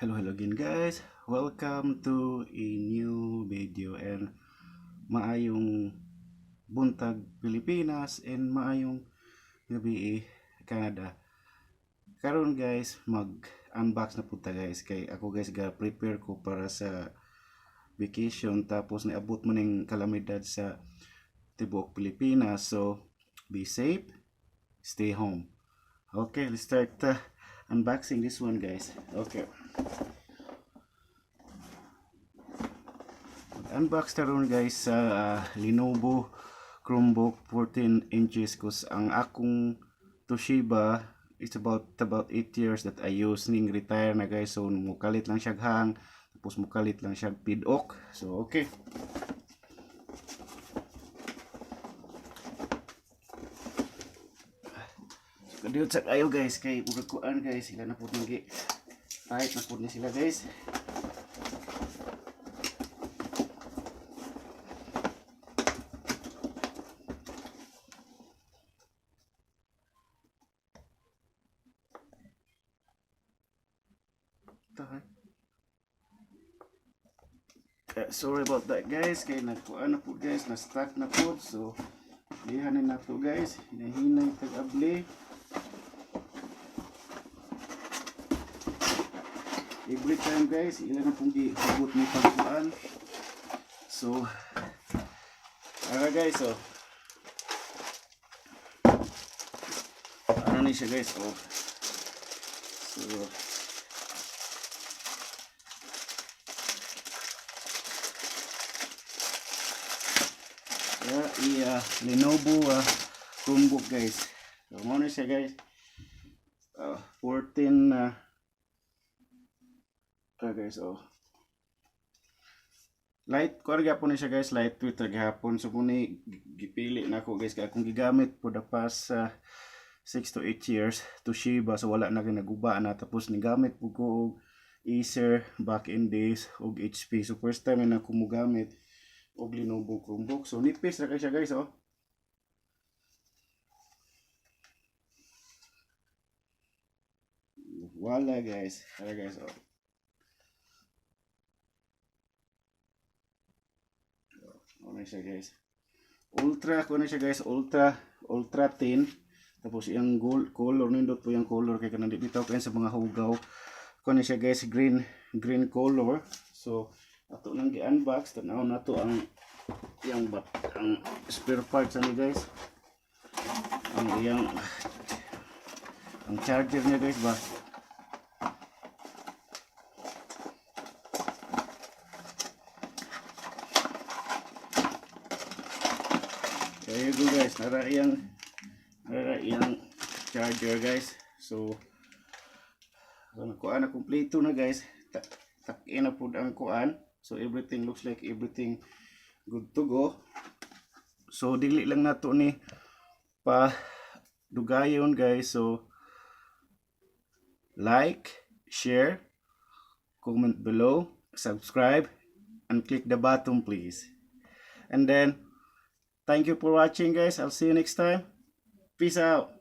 Hello, hello again, guys. Welcome to a new video and maayong buntag, Pilipinas, and maayong gabi, Canada. Karon, guys, mag-unbox na pud ta, guys, kay ako, guys, ga prepare ko para sa vacation, tapos niabot man ning kalamidad sa tibuok Pilipinas. So be safe, stay home. Okay, let's start unboxing this one, guys. Okay. Unbox ta ron, guys, sa Lenovo Chromebook 14 inches 'cause ang akong Toshiba, it's about 8 years that I use ning retire na, guys, so mukalit lang siya hang, tapos mukalit lang siya pidok. So okay, so kadiyot sa kayo, guys, kay murag kuan, guys, sila na pud nang gi tight na pud ni sila, guys. Tahay. Sorry about that, guys, kay nagkuan na po, guys, na stuck na po. So lihanin na to, guys, hinahinay tag-abli. Every time, guys, ila na pong gihugot ni pagkuan. So ara, guys, oh, ano ni siya, guys, oh. So yeah, i Lenovo Chromebook, guys. So mao na siya, guys. 14 guys, oh. Light kuan gyapon ni siya, guys, lightweight ra gihapon. So kuni gipili na ako, guys, kay akong gigamit for the past 6 to 8 years Toshiba, so wala na kay naguba na. Tapos nigamit pud ko og Acer back in days og HP. So first time na ako mogamit og Lenovo Chromebook. So nipis ra kay siya, guys, oh. Wala, guys. Tara, guys, oh. Ano siya, guys. Ultra ko na siya, guys, ultra ultra thin. Tapos iyang gold color, nindot po yung color kay kanang di bitaw kay sa mga hugaw. Ko na siya, guys, green green color. So ato nang gi-unbox, tan-aw nato ang iyang bat ang spare parts ani, guys. Ang iyang ang charger niya, guys, ba. There you go, guys. Nara iyang charger, guys. So so nakuha na, kompleto na, guys. Tak na pud ang kuan. So everything looks like everything good to go. So dili lang nato ni pa dugayon, guys. So like, share, comment below, subscribe and click the button, please. And then thank you for watching, guys. I'll see you next time. Peace out.